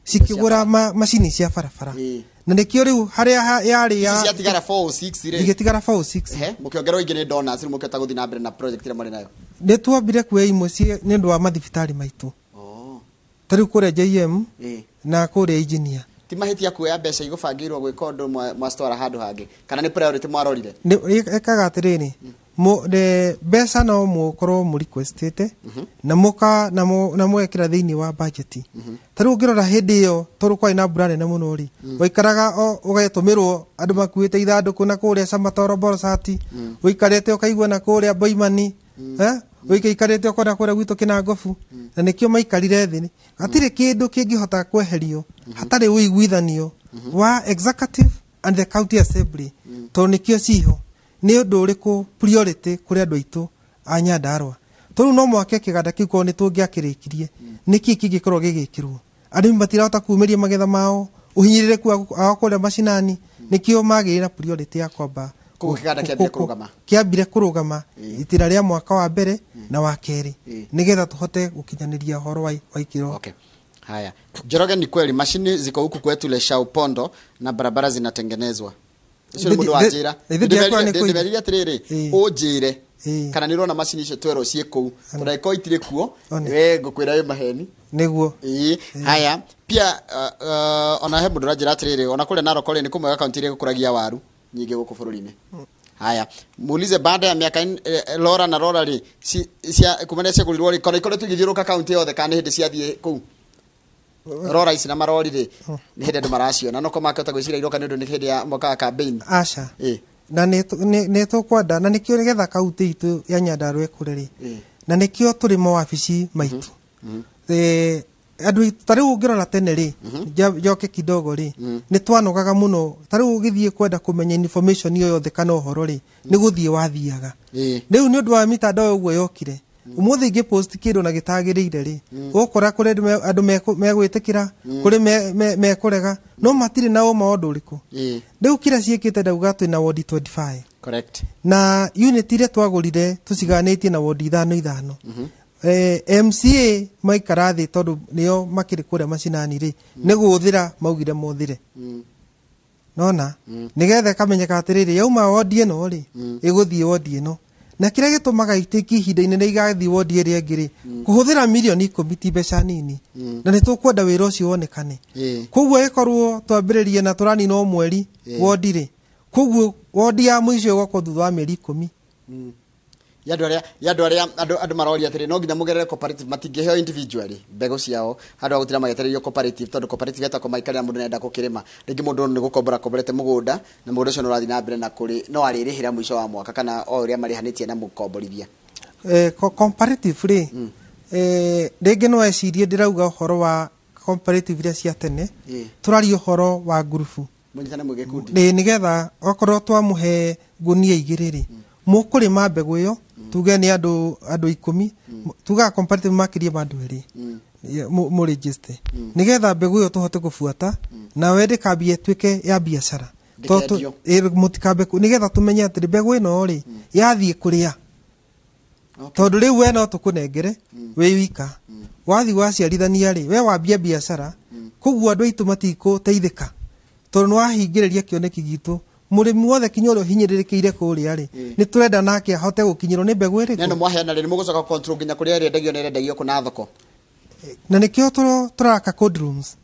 Cikĩgũra macini cia barabara. Ĩĩ. Na nĩkĩo rĩu harĩa yarĩ ya Ici ciatigara 406 rĩ. Igĩtigara 406. Ehe, mũkĩongererwo ingĩ nĩ donors, rĩu mũkĩhota gũthiĩ na mbere na project ĩrĩa marĩ nayo. Nĩ twambire kuoya imwe nĩ ũndũ wa mathibitarĩ maitũ. Oh. Ta rĩu kũrĩa JM Ĩĩ. na kũrĩa engineer. Ti mahĩtia kuoya mbeca igũbangĩirwo gwĩka ũndũ mwacitwara handũ hangĩ, kana nĩ priority mwarorire? Nĩ ĩkaga atĩrĩrĩ, mbeca no mũkorwo mũ requestĩte na mũka na na mũgekĩra thĩinĩ wa budget. Ta rĩu ũngĩrora hĩndĩ ĩyo tondũ kwarĩ na mbura nene mũno rĩ, waikaraga o ũgatũmĩrwo andũ makuĩte ithandũkũ na kũrĩa Samatoro Borosati, ũikarĩte ũkaigua na kũrĩa Boimani, ũikarĩte ũkona kũrĩa gwitũ Kĩnangobu, na nĩkĩo maikarire thĩ. Hatirĩ kĩndũ kĩngĩhota kweherio hatarĩ ũiguithanio wa executive and the county assembly, tondũ nĩkĩo ciho nĩ ũndũ ũrĩkũ priority kũrĩ andũ aitũ a Nyandarũa. Tondũ no mwake kĩganda kĩu korwo nĩ tũngĩakĩrĩkirie, nĩkĩ kĩngĩkorwo gĩgĩkĩrwo? Arĩmi matirahota kumĩria magetha mao, ũhinyĩrĩrĩku wao kũrĩa macinani, nĩkĩo magĩrĩire na priority ya kwamba Koguo kĩganda kĩambire kũrũgama. Kĩambire kũrũgama itĩra rĩa mwaka wa mbere na wa kerĩ, Ĩĩ. nĩgetha tũhote gũkinyanĩria ũhoro wa ikĩro. Okay. Haya. Njoroge, ni kweli mashini ziko huku kwetu Leshaupondo na barabara zinatengenezwa. Ũcio nĩ mũndũ wa njĩra. Ndiakwĩra nĩ kũi- Ndĩmerire atĩrĩrĩ, Ĩĩ. ũnjĩre Ĩĩ. kana nĩ ũrona macini icio twerwo ciĩ kũu, tondũ angĩkorwo itirĩ kuo, One. we ngũkwĩra wĩ maheni. Nĩguo. Ĩĩ. Haya, pia ona he mũndũ ũranjĩra atĩrĩrĩ, ona kũrĩa Narok rĩ, nĩ kũmwe kaunti iria ĩgũkũragia waru nyingĩ gũkũ bũrũri-inĩ. Haya, muulize baada ya miaka Lora na Rora rĩ, cia kuma nĩ ciagũrirwo rĩ, kana ikoretwo igĩthiũrũrũka kaunti yothe kana nĩ hĩndĩ ciathiĩ kũu? Rora ici na marori rĩ, nĩ hĩndĩ andũ maraciona, no ko makĩhota gwĩciria iroka nĩ ũndũ nĩ hĩndĩ ya mwaka wa campaign. Aca. Ĩĩ. Na nĩ tũkwenda na nĩkĩo nĩgetha kaunti itũ ya Nyandarũa ĩkũre rĩ, Ĩĩ. na nĩkĩo tũrĩ mawabici maitũ. Andũ ta rĩu ũngĩrora tene rĩ, njoke kidogo rĩ, nĩ twanogaga mũno. Ta rĩu ũgĩthiĩ kwenda kũmenya information ĩyo yothe kana ũhoro rĩ, nĩ gũthiĩ wathiaga. Rĩu nĩ ũndũ wa mitandao ũguo yokire, ũmũthĩ ingĩ post kĩndũ na gĩtagĩrĩire rĩ, ũgũkora kũrĩ andũ megwĩtĩkĩra, kũrĩ mekũrega, no matirĩ na ũma wa ũndũ ũrĩkũ. Rĩu kĩrĩa ciĩkĩte ndauga twĩna wodi 25. Correct. Na unit iria twagũrire tũciganĩtie na wodi ithano ithano. MCA maikara thĩ tondũ nĩo makĩrĩ kũrĩa macinani rĩ, nĩ gũthĩra maugire mothĩre. Nona nĩgetha ĩkamenyeka atĩrĩrĩ, yauma wodi ĩno rĩ, ĩgũthiĩ wodi ĩno. Na kĩrĩa gĩtũmaga itĩki ihinda inene igathiĩ wodi ĩrĩa ĩngĩ rĩ, kũhũthĩra milioni 10 ti mbeca nini, na nĩ tũkwenda wĩra ũcio wonekane. Koguo ĩkorwo twambĩrĩrie na tũranina o mweri wodi rĩ, koguo wodi ya mũico ĩgokorwo thutha wa mĩeri 10. Ya andũ arĩa ya andũ arĩa andũ andũ maroria atĩrĩ, no nginya mũgerere cooperative, matingĩheo individually mbegũ ciao handũ ha gũtira magĩetereirio cooperative, tondũ cooperative yetagwo maikarĩra mũndũ nĩarenda gũkĩrĩma. Rĩngĩ mũndũ nĩ gũkombora akomborete mũgũnda, na mũgũnda ũcio nĩ ũrathiĩ na mbere na kũrĩ no arĩrĩhĩra mũico wa mwaka kana o ũrĩa marĩhanĩtie na mũkomborithia. Comparative rĩ, rĩngĩ no ecirie ndĩrauga ũhoro wa comparative iria cia tene. Tũraria ũhoro wa ngurubu. Mũnyitane mwĩ gĩkundi. Ĩ, nĩgetha okorwo twamũhe ngunia 2 rĩ, mũkũrĩma mbegũ ĩyo, tuge nĩ andũ 10, tugaga comparative makĩria ma andũ 2 mũregister, nĩgetha mbegũ ĩyo tũhote kũbuata nawe ndĩkambie ĩtuĩke ya biacara. Ndĩkendio. Mũtikambe nĩgetha tũmenye atĩrĩ mbegũ ĩno rĩ yathiĩ kũrĩa. Tondũ rĩu we no tũkũnengere wĩ wika, wathiĩ waciarithania rĩ, we wambia biacara, koguo andũ aitũ matikũteithĩka tondũ nĩ wahingĩrĩria kĩoneki gitũ. Mũrĩmi wothe kinya ũrĩa ũhinyĩrĩrĩkĩire kũrĩa rĩ, nĩ tũrenda nake ahote gũkinyĩrwo nĩ mbegũ ĩrĩkũ. Neno mwaheana rĩ, nĩ mũgũcoka control nginya kũrĩa ĩrendagio na ĩrendagio kũ na thoko? Na nĩkĩo tũraka cold rooms,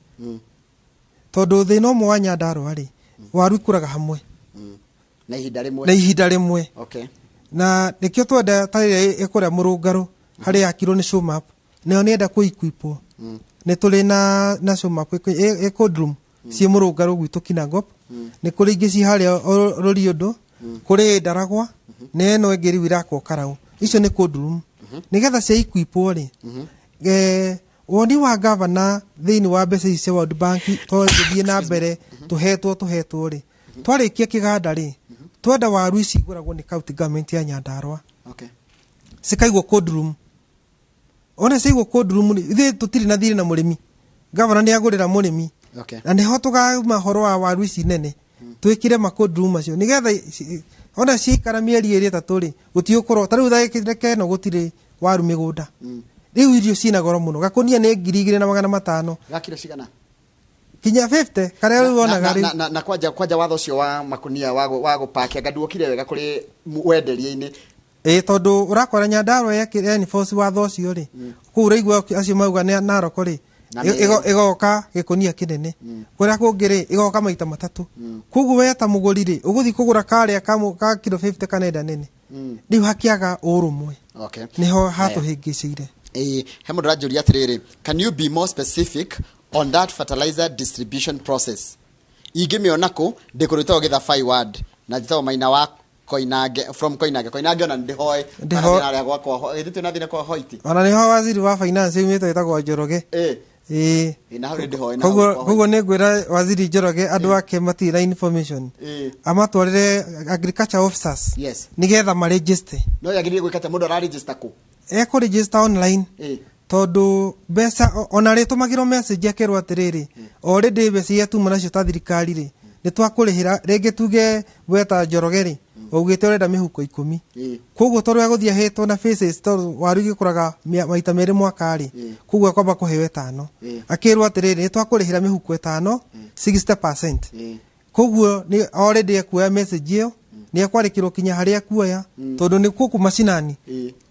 tondũ thĩna ũmwe wa Nyandarũa rĩ, waru ikũraga hamwe na ihinda rĩmwe. Na ihinda rĩmwe. Na nĩkĩo twenda ta ĩrĩa ĩkũrĩa mũrũngarũ harĩa yakirwo nĩ Showmap, nayo nĩenda kũ-equipwo. Nĩ tũrĩ na Showmap ĩ cold room ciĩ mũrũngarũ gwitũ Kinangop, nĩ kũrĩ ingĩ ci harĩa Rũriũndũ, kũrĩ Ndaragwa, na ĩno ĩngĩ rĩu ĩrakwo Karau. Icio nĩ cold room nĩgetha cia equipwo rĩ, woni wa gavana thĩinĩ wa mbeca ici cia World Bank tũgĩthiĩ na mbere tũhetwo rĩ, twarĩkia kĩganda rĩ, twenda waru ici igũragwo nĩ county government ya Nyandarũa. Cikaigwo cold room. Ona ciaigwo cold room rĩ, ithuĩ tũtirĩ na thirĩ na mũrĩmi, gavana nĩ agũrĩra mũrĩmi. Na nĩho tũkauma ũhoro wa waru ici nene, twĩkĩre ma cold room macio nĩgetha ona ciaikara mĩeri 2 3 rĩ, gũtigũkorwo ta rĩu thaa ĩno gũtirĩ waru mĩgũnda. Rĩu irio ciĩna goro mũno, gakũnia nĩ 2500. Ga kiro cigana? Kinya 50 karĩa rĩu wonaga rĩu. Na kwanja watho ũcio wa makunia wa gũpakia nganduokire wega kũrĩ wenderia-inĩ. Ĩ, tondũ ũrakora Nyandarũa ya enforce watho ũcio rĩ, kũu ũraigua acio mauga nĩ Narok rĩ, Na nĩ- ĩgoka gĩkũnia kĩnene, kũrĩa kũngĩ rĩ ĩgoka maita 3. Koguo we ta mũgũri rĩ, ũgũthiĩ kũgũra karĩa ka kiro 50 kana ĩrĩa nene. Rĩu hakĩaga ũrũmwe. Nĩho hatũhĩngĩcĩire. Ĩ, he mũndũ ũranjũria atĩrĩrĩ, can you be more specific on that fertilizer distribution process? Ingĩmĩona kũ? Ndĩ kũndũ gwĩtagwo Gĩthabai ward na njĩtagwo Maina wa Koinange, from Koinange. Koinange ona ndĩhoe. Ndĩhoe. Kana gwakwa githĩ twĩna thĩna kwa Hoiti? Ona nĩho waziri wa finance yumĩte wĩtagwo Njoroge. Ĩ. Ĩ, na hau nĩ ndĩhoe, na hau Koguo kwa koguo nĩ ngwĩra waziri Njoroge andũ ake matirĩ na information. Amatwarĩre agriculture officers. Nĩgetha maregister. No yagĩrĩire gwĩka atĩa? Mũndũ araregister kũ? Ekũregister online. Tondũ mbeca ona rĩtũmagĩrwo message akerwo atĩrĩrĩ, already mbeca iria tuma nacio ta thirikari rĩ, nĩ twakũrĩhĩra rĩngĩ tuge we ta Njoroge rĩ, waugĩte ũrenda mĩhuko 10. Koguo tondũ egũthiĩ ahetwo na faces, tondũ waru igĩkũraga maita 2 mwaka rĩ, koguo akwamba kũheo 5. Akĩrwo atĩrĩrĩ, nĩ twakũrĩhĩra mĩhuko 5, 60%. Koguo nĩ already ekuoya message ĩyo, nĩ ekwandĩkĩrwo kinya harĩa ekuoya, tondũ nĩ gũkũ macinani.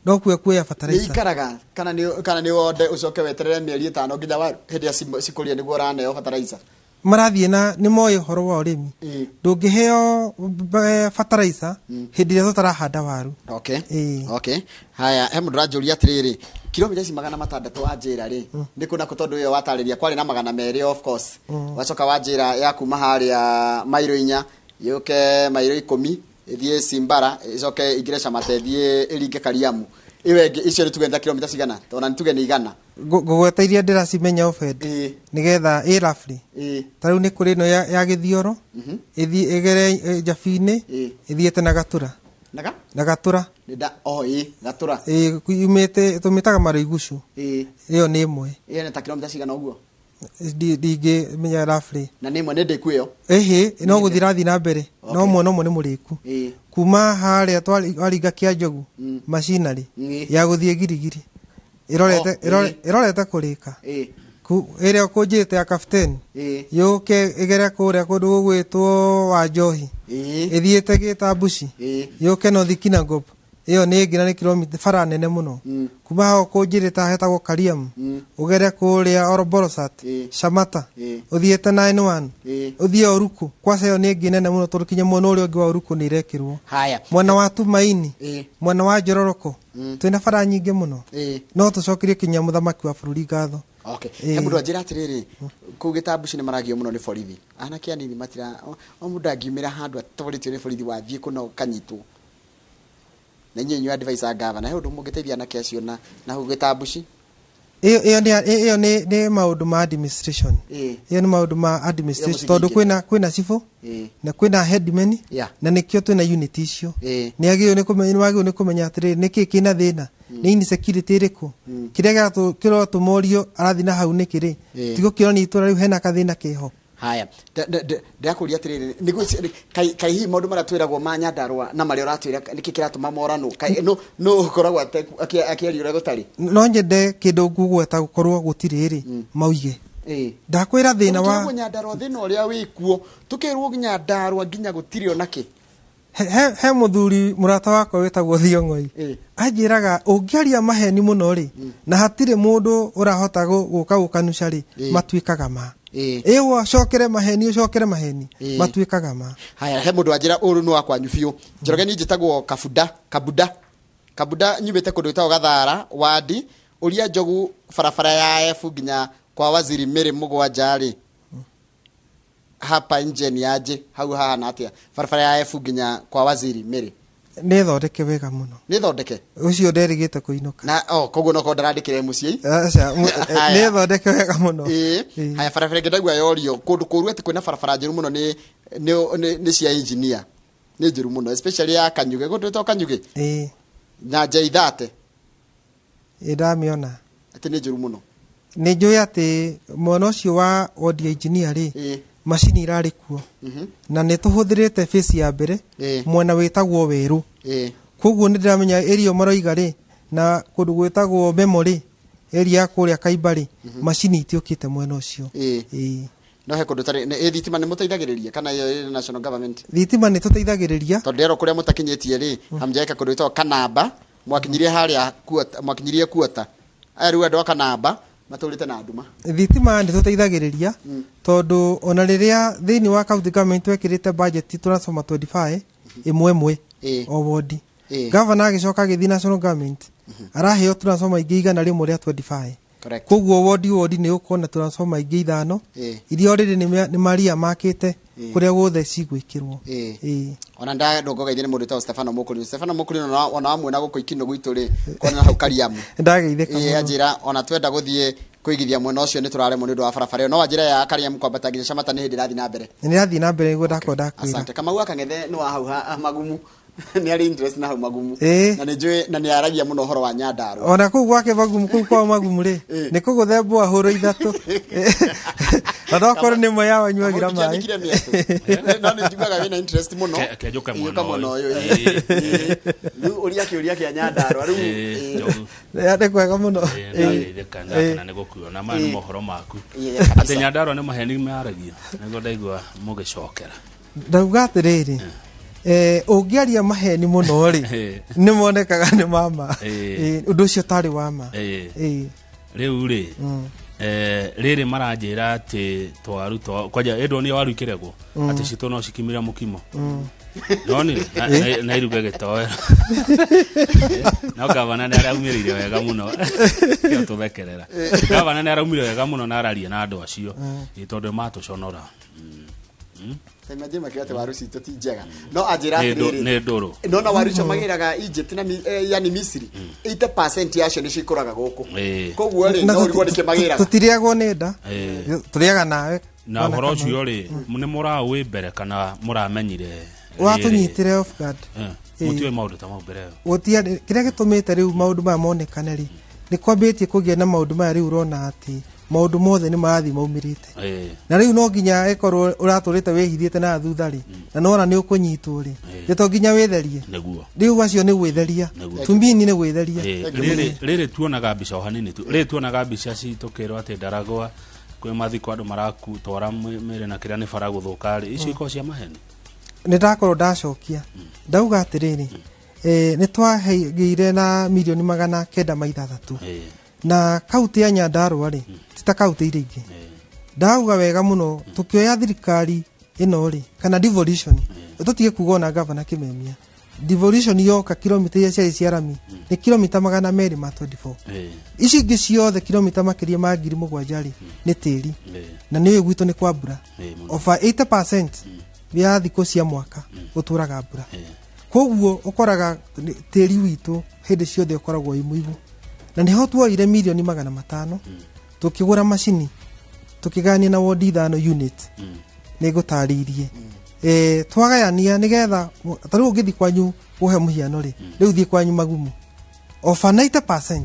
No kuo ekuoya fertilizer. Nĩ ikaraga kana nĩ wonde ũcoke weterere mĩeri 5 nginya hĩndĩ ĩrĩa cikũrire nĩguo ũraneo fertilizer? Marathiĩ na nĩ moĩ ũhoro wa ũrĩmi. Ndũngĩheo fertilizer hĩndĩ ĩrĩa tũtarahanda waru. Haya, he mũndũ ũranjũria atĩrĩrĩ, kilomita ici 600 wanjĩra rĩ, nĩ kũ na kũ? Tondũ ĩyo watarĩria kwarĩ na 200 of course. Wacoka wanjĩra ya kuma harĩa mairo 4 yũke mairo 10 ĩthiĩ Simbara, ĩcoke ĩingĩre Shamate, ĩthiĩ ĩringe Kariamu. Ĩyo ĩngĩ, icio nĩ tuge nĩ ta kilomita cigana? Tondũ nĩ tuge nĩ 100. Ngũgweta iria ndĩracimenya Obed. Nĩgetha ĩ roughly. Ta rĩu nĩ kũrĩ ĩno ya Gĩthioro, ĩthiĩ ĩgere Njabi-inĩ, ĩthiĩte na Gatura. Naga? Na Gatura. Nĩ nda, oh, ĩ, Gatura. Ĩ, yumĩte, tũmĩtaga Marũigucu. Ĩyo nĩ ĩmwe. Ĩyo nĩ ta kilomita cigana ũguo? Ndingĩmenya roughly. Na nĩ ĩmwe nĩ ndĩku ĩyo? Ĩhĩ, no gũthiĩ ĩrathiĩ na mbere. No mwena ũmwe nĩ mũrĩku. Kuma harĩa twaringa Kĩanjogu, machinery, ya gũthiĩ Girigiri. Ĩrorete kũrĩka. Ĩrĩa kũnjĩte ya Captain. Yũke ĩgere kũrĩa kũndũ gũgwĩtwo wa Njohi. Ĩthiĩte Gĩtambuci. Yũke North Kinangop. Ĩyo nĩ ĩngĩ na nĩ kilomita bara nene mũno. Kuma hau kũnjĩrĩta hetagwo Kariam, ũgere kũrĩa Oroborosat, Shamata, ũthiĩte 91, ũthiĩ Oruku. Kwaca ĩyo nĩ ĩngĩ nene mũno tondũ kinya mwena ũrĩa ũngĩ wa Oruku nĩ irekĩrwo. Haya. Mwena wa Tumaini, mwena wa Njororoko, twĩna bara nyingĩ mũno. No tũcokerie kinya mũthamaki wa bũrũri ngatho. Okay. He mũndũ anjĩra atĩrĩrĩ, kũu Gĩtambuci nĩ maragio mũno nĩ borithi. Anake anini matira, o mũndũ angiumĩra handũ atwarĩtio nĩ borithi wathiĩ kũna ũkanyitwo. Na inyuĩ inyuĩ advisor gavana, he ũndũ mũngĩteithia anake acio na hau Gĩtambuci? Ĩyo nĩ maũndũ ma administration. Ĩyo nĩ maũndũ ma administration tondũ kwĩna cibũ na kwĩna headman na nĩkĩo twĩna unit icio. Nĩ agĩrĩirwo nĩ kũmenya, nĩ wagĩrĩirwo nĩ kũmenya atĩrĩrĩ nĩkĩ kĩna thĩna, nĩ insecurity ĩrĩkũ, kĩrĩa kĩratũma ũrio arathiĩ na hau nĩkĩ rĩ, tigũkĩonania itũra rĩu hena kathĩna keho. Haya, ndĩrakũria atĩrĩrĩ, nĩguo kaĩ hihi maũndũ marĩa twĩragwo ma Nyandarũa na marĩa ũratwĩra nĩkĩ kĩratũma moranwo? Kaĩ no ũkoragwo akĩaria ũrĩa gũtarĩ? No nyende kĩndũ ngũgweta gũkorwo gũtirĩ rĩ, mauige. Ndakwĩra thĩna wa Tũkĩrwo Nyandarũa thĩna ũrĩa wĩkuo, tũkĩrwo Nyandarũa nginya gũtirĩ ona kĩ. He mũthuri mũrata wakwa wĩtagwo Thiong'oi. Anjĩraga ũngĩaria maheni mũno rĩ, na hatirĩ mũndũ ũrahota gũka gũkanuca rĩ, matuĩkaga ma. Ĩĩ ũcokere maheni, ũcokere maheni, matuĩkaga ma. Haya, he mũndũ anjĩra ũru nĩ wa kwanyu biũ. Njoroge niĩ njĩtagwo Kabuda, Kabuda. Kabuda nyumĩte kũndũ gwĩtagwo Gathara, wadi, ũria Njogu barabara ya F nginya kwa Waziri Mĩrĩ mũgwanja rĩ. Hapa nje ni aje, hau hahana atĩa? Barabara ya F nginya kwa Waziri Mĩrĩ. Nĩ thondeke wega mũno. Nĩ thondeke? Ũcio nderĩgĩte kũinũka. Na, oh, koguo no korwo ndarandĩkĩre mũciĩ. Aca, nĩ thondeke wega mũno. Haya, barabara ĩngĩ ndaigua yorio, kũndũ kũru atĩ kwĩna barabara njũru mũno nĩ cia engineer. Nĩ njũru mũno, especially ya Kanyuge. Kũndũ gwĩtagwo Kanyuge? Na Njaithate. Ndamĩona. Atĩ nĩ njũru mũno. Nĩ njũĩ atĩ mwena ũcio wa wodi ya engineer rĩ, macini irarĩ kuo. Na nĩ tũhũthĩrĩte phase ya mbere, mwena wĩtagwo Werũ. Koguo nĩ ndĩramenya area maroiga rĩ, na kũndũ gwĩtagwo Memory, area ya kũrĩa Kaimba rĩ, macini itiũkĩte mwena ũcio. No he kũndũ tarĩ, nĩ, thitima nĩ mũteithagĩrĩria kana ĩyo ĩ national government? Thitima nĩ tũteithagĩrĩria. Tondũ ndĩrerwo kũrĩa mũtakinyĩtie rĩ, hamjaeka kũndũ gwĩtagwo Kanamba, mwakinyirie harĩa Kuota, mwakinyirie Kuota. Aya rĩu andũ a Kanamba matũrĩte na nduma. Thitima nĩ tũteithagĩrĩria, tondũ ona rĩrĩa thĩinĩ wa county government twekĩrĩte budget transformer 25 ĩmwe ĩmwe o wodi. Governor agĩcoka agĩthiĩ national government, araheo transformer ingĩ 100 rĩa 25. Koguo wodi wodi nĩ ũkuona na transformer ingĩ 5, iria already nĩ maria makĩte kũrĩa guothe cigwĩkĩrwo. Ona ndongogeithie nĩ mũndũ wĩtagwo Stefano Mũkũrinũ. Stefano Mũkũrinũ ona wamuona gũkũ Ikino gwitũ rĩ, kona hau Kariamu. Ndageithĩka mũno. Anjĩra ona twenda gũthiĩ kũigithia mwena ũcio nĩ tũraremwo nĩ ũndũ wa barabara ĩyo. No anjĩra ya Kariamu kwambata nginya Shamata nĩ hĩndĩ ĩrathiĩ na mbere. Nĩ ĩrathiĩ na mbere nĩguo ndakorwo ndakwĩra. Asante. Kamau akang'ethe nĩ wa hau ha Magumu. Nĩ arĩ interest na hau Magumu. Na nĩ njũĩ, na nĩ aragia mũno ũhoro wa Nyandarũa. Ona kũu gwake Magumu, kũu kwao Magumu rĩ, nĩ kũgũthembwo hũrũ 3. Na no korwo nĩ ĩmwe ya wanyuagĩra Kamau maĩ. ndikĩandĩkire mĩatũ. No nĩ njiguaga wĩna interest mũno. Kĩanjũke Ĩĩ, mwena ũka mwena ũyũ. ũyũ, ĩĩ. Rĩu ũria kĩũria kĩa Nyandarũa, rĩu, Njogu. Nĩ kwega mũno. Ndageithĩka, ndakena nĩ gũkuona. Maya nĩ mohoro maku. Kabisa. Atĩ Nyandarũa nĩ maheni maragia. Nĩguo ndaigua mũgĩcokera. Ndauga atĩrĩrĩ, ũngĩaria maheni mũno rĩ, nĩ monekaga nĩ mama. Ũndũ ũcio ũtarĩ wa ma. Rĩu rĩ, rĩrĩ maranjĩra atĩ twaru twa, kwanja ĩndwo nĩ waru ikĩregwo, atĩ citũ no cikimire mũkimo. Nonire, na iruge gĩtoero. No gavana nĩ araumĩrĩire wega mũno. Kĩo tũthekerera. Gavana nĩ araumĩrĩire wega mũno na araria na andũ acio. Tondũ matũconora. Imagine makiuga atĩ waru citũ ti njega. No anjĩra Nĩ atĩrĩrĩ, nĩ ndũrũ. No na waru icio magĩraga Egypt na yani Misiri, 80% yacio nĩcio ikũraga gũkũ. Koguo rĩ, Na no ũrigwo nĩkĩ magĩraga. tũtirĩagwo nĩ nda. Tũrĩaga nawe. Na Ona ũhoro kama ũcio rĩ, nĩ mũraũĩ mbere kana mũramenyire rĩrĩ? Watũnyitire off guard. Mũtiũĩ maũndũ ta mau mbere ĩyo. Gũtiarĩ, kĩrĩa gĩtũmĩte rĩu maũndũ maya monekane rĩ, nĩ kwambĩtie kũgĩa na maũndũ maya rĩu ũrona atĩ maũndũ mothe nĩ marathiĩ maumĩrĩte. Na rĩu no nginya ĩkorwo ũratũrĩte wĩhithĩte na thutha rĩ, na nĩwona nĩ ũkũnyitwo rĩ, nĩ to nginya wĩtherie. Rĩu acio nĩ gwĩtheria. Tumini nĩ gwĩtheria. Rĩrĩ tuonaga mbica o hanini tu. Rĩrĩ tuonaga mbica citũ kĩrwo atĩ Ndaragwa kwĩ mathiko andũ marakutwara mĩrĩ na kĩrĩa nĩ bara gũthũka rĩ, icio ikoragwo cia maheni. Nĩ ndakorwo ndacokia. Ndauga atĩrĩrĩ, Nĩ twagĩire na mirioni 906 na kaunti ya Nyandarua rĩ ti ta kaunti iria ingĩ. Ndauga wega mũno tũkĩoya thirikari ĩno rĩ kana devolution, tũtige kuga ona gavana Kimemia, devolution yoka kilomita iria ciarĩ cia rami nĩ kilomita 224. Ici ingĩ ciothe kilomita makĩria ma 7,000 rĩ nĩ tĩri, na nĩ ũĩ gwitũ nĩ kwa mbura. Over 80% ya thikũ cia mwaka gũtũraga mbura, koguo ũkoraga tĩri witũ hĩndĩ ciothe ũkoragwo wĩ mũigũ, na nĩho tuoire mirioni 500 tũkĩgũra macini tũkĩgayania na wondi 5 unit. Nĩ ngũtarĩirie twagayania nĩgetha ta rĩu ũngĩthiĩ kwanyu gũhe mũhiano rĩ, rĩu thiĩ kwanyu Magumu, over 90%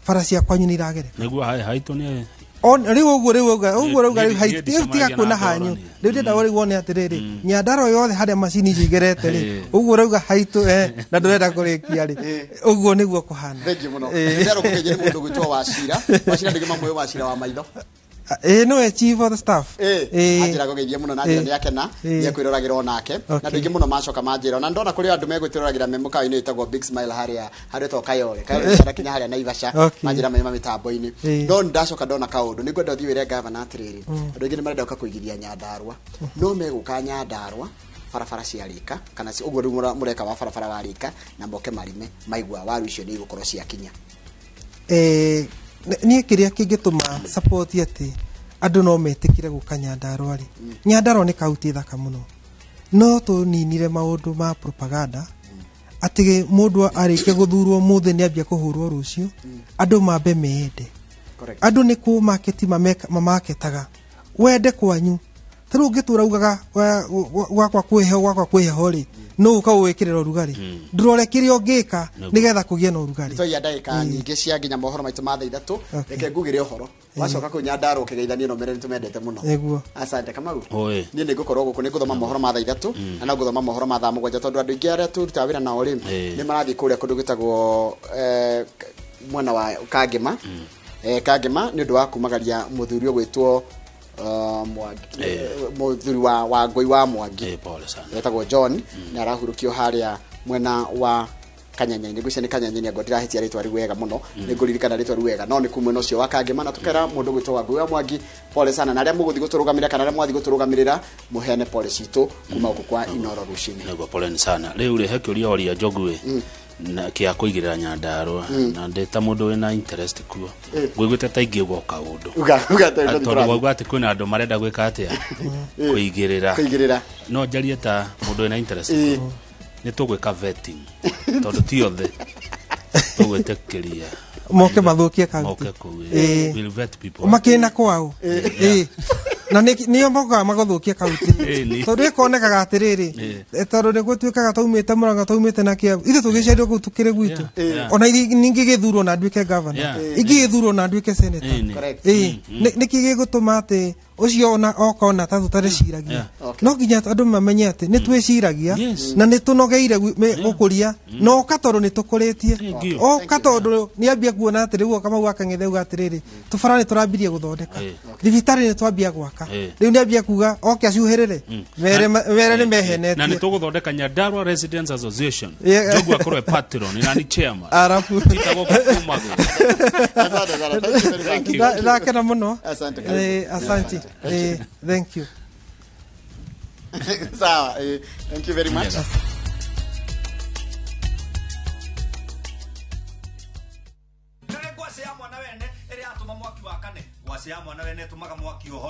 bara cia kwanyu nĩ iragereka. Nĩguo haitũ nĩ rĩu ũguo rĩu ũguo rauga rĩu Niĩ rĩu tiga ndicemanagia kuona na hanyu. ndorani. Rĩu ndĩrenda rĩu wone atĩrĩrĩ, Nyandarua yothe harĩa macini icio igerete rĩ, ũguo rauga haitũ na ndũrenda kũrĩkia rĩ, ũguo nĩguo kũhana. Thengiũ mũno. Ndarwo kũgeithia nĩ mũndũ gwĩtwo Wacira. Wacira ndĩgĩ mamwe Wacira wa maitho. Nĩwe chief of the staff. Anjĩra kũgeithia mũno na njĩra nĩ akena nĩ ekwĩroragĩra onake na andũ aingĩ mũno macoka manjĩra ona ndona kũrĩ andũ megwĩtĩroragĩra me mũkawa-inĩ wĩtagwo Big Smile harĩa harĩa ĩtagwo Kayole Kayole kinya harĩa Naivasha. Manjĩra me mĩtambo-inĩ. No ndacoka ndona kaũndũ nĩ ngwenda ũthiĩ wĩre gavana atĩrĩrĩ, andũ aingĩ nĩ marenda gũka kũigithia Nyandarua no megũka Nyandarua barabara ciarĩka kana ũguo rĩu mũreka wa barabara warĩka na moke marime maigua waru icio nĩ igũkorwo ciakinya. Niĩ kĩrĩa kĩngĩtũma support atĩ andũ no metĩkĩre gũka Nyandarua rĩ, Nyandarua nĩ kaunti thaka mũno, no tũninire maũndũ ma propaganda atĩ mũndũ arĩkia gũthurwo mũthĩ nĩ ambia kũhũrwo rũciũ. Andũ mambe meende. Andũ nĩ kũ market mamaketaga wende kwanyu. Ta rĩu ũngĩtũra ugaga gwakwa kwĩ heho, gwakwa kwĩ heho rĩ, no ũka ũwĩkĩrĩra ũrugarĩ, ndũrore kĩrĩa ũngĩka nĩgetha kũgĩe na ũrugarĩ. Twaiya ndagĩka nyingĩ cia nginya mohoro maitũ ma thaa 3. Reke ngugĩre ũhoro wacoka kũu Nyandarua ũkĩgeithanie no mere nĩtũmendete mũno. Nĩguo. Asante Kamau. Oi. Niĩ nĩ ngũkorwo gũkũ nĩ ngũthoma mohoro ma thaa 3 na no ngũthoma mohoro ma thaa 7 tondũ andũ aingĩ arĩa tũrutaga wĩra nao rĩ nĩ marathiĩ kũrĩa kũndũ gwĩtagwo mwena wa Kangema. Kangema nĩ ũndũ wa kumagaria mũthuri ũgwĩtwo Mwangi, mũthuri wa Ngũi wa Mwangi. Pole sana. Etagwo John na arahurũkio harĩa mwena wa Kanyanya-inĩ. Ngwĩciria nĩ Kanyanya-inĩ, angorwo ndirahĩtia rĩtwa rĩu wega mũno, nĩ ngũririkana rĩtwa rĩu wega, no nĩ kuu mwena ũcio wa Kangema, na tũkera mũndũ gwĩtwo Wangũi wa Mwangi pole sana, na arĩa mũgũthiĩ gũtũrũgamĩrĩra kana arĩa mwathiĩ gũtũrũgamĩrĩra mũheane pole citũ kuma gũkũ kwa Inoro rũcinĩ. Nĩguo, poleni sana. Rĩu rĩ, he kĩũria oria Njogu na kĩa kũigĩrĩra Nyandarua na ndĩ ta mũndũ wĩna interest kuo ngũiguĩte ta ingĩuga o kaũndũ. Uga uga tondũ Tondũ wauga atĩ kwĩna andũ marenda gwĩka atĩa, kũigĩrĩra. Kũigĩrĩra. No njarie ta mũndũ wĩna interest kuo, nĩ tũgwĩka vetting tondũ ti othe tũgwĩtĩkĩria moke mathũkie kaunti. Moke kũu. We'll vet people. Makĩrĩ na kwao. Na nĩo mokaga magũthũkia kaunti, tondũ ĩkonekaga atĩrĩrĩ, tondũ nĩ gũtuĩkaga taumĩte Mũrang'a, taumĩte na Kĩambu, ithuĩ tũgĩciarirwo kũu tũkĩrĩ gwitũ. Ona ningĩgĩthurwo na nduĩke governor, ingĩgĩthurwo na nduĩke senator, nĩkĩ gĩgũtũma atĩ ũcio ona oka ona ta tũtarĩciragia? No nginya andũ mamenye atĩ nĩ twĩciragia na nĩ tũnogeire gũkũria na oka tondũ nĩ tũkũrĩtie. Thank you. Oka tondũ nĩ ambia kuona atĩ rĩu oka mau akang'ethe uga atĩrĩrĩ, tũbara nĩ tũrambirie gũthondeka, thibitarĩ nĩ twambia gwaka, rĩu nĩ ambia kuga oke acuhĩrĩre mere mere nĩ Na nĩ mehenetie. tũgũthondeka Nyandarua Residents Association. Yeah. Njogu akorwo e patron na ni chairman. Arabu. Titagwo kumagwo. Asante sana. Thank you very much. Thank you. Ndakena mũno. Asante, karibu. Asante. Thank you. Sawa, thank you very much. Nĩ ngwacĩ ya mwana wene ĩrĩa yatũma mwaki wakane, ngwacĩ ya mwana wene ĩtũmaga mwaki ũhore.